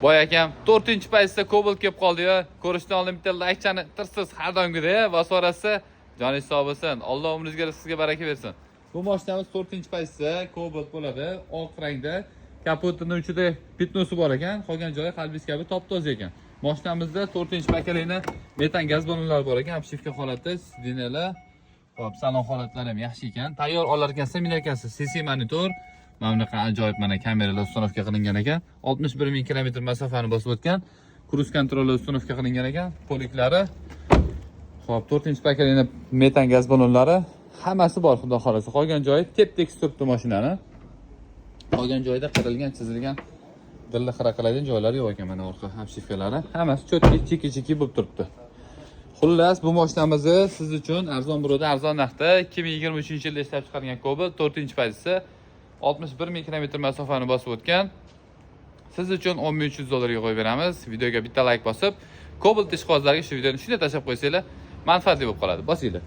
Boy akam, to'rtinchi paytda Cobalt kelib qoldi-ya. Ko'rishdan oldin bitta laykchani tirsiz har doimgidek bosib, joningiz sog' bo'lsin. Alloh umringizga, rizqingizga baraka bersin. Bu mashinamiz to'rtinchi paytda Cobalt bo'ladi, oq rangda. Kapotini uchida пятно si bor ekan, qolgan joyi qalbingiz kabi top-toza ekan. Mashinamizda to'rtinchi поколение metan gaz ballonlari bor ekan, обшивка holati, сиденья lar. Xo'p, salon holatlari ham yaxshi ekan. Tayyor olar ekansiz, minar ekansiz. CC monitor, mana bunaqa ajoyib mana kameralar установка qilingan ekan. 61 ming kilometr masofani bosib o'tgan. Круиз-контроль установка qilingan ekan. Полик lari. Xo'p, to'rtinchi поколение metan gaz ballonlari hammasi bor, xudo xolasa. Qolgan joyi tep-tekis turibdi mashinani. Qolgan joyida qirilgan, chizilgan, dilli xira qiladigan joylari yo'q ekan. Mana orqa обшивка lari. Hammasi чётки, чики-чики bo'lib turibdi. Xullas, bu mashinamizni siz uchun arzon birovda arzon narxda, 2023-yilda ishlab chiqarilgan Cobalt, 4-paytisi, 61 ming kilometr masofani bosib o'tgan. Siz uchun 10 300 dollarga qo'yib beramiz. Videoga bitta layk bosib, Cobalt ishqibozlariga shu videoni shunday tashlab qo'ysanglar, manfaatli bo'lib qoladi. Bosinglar.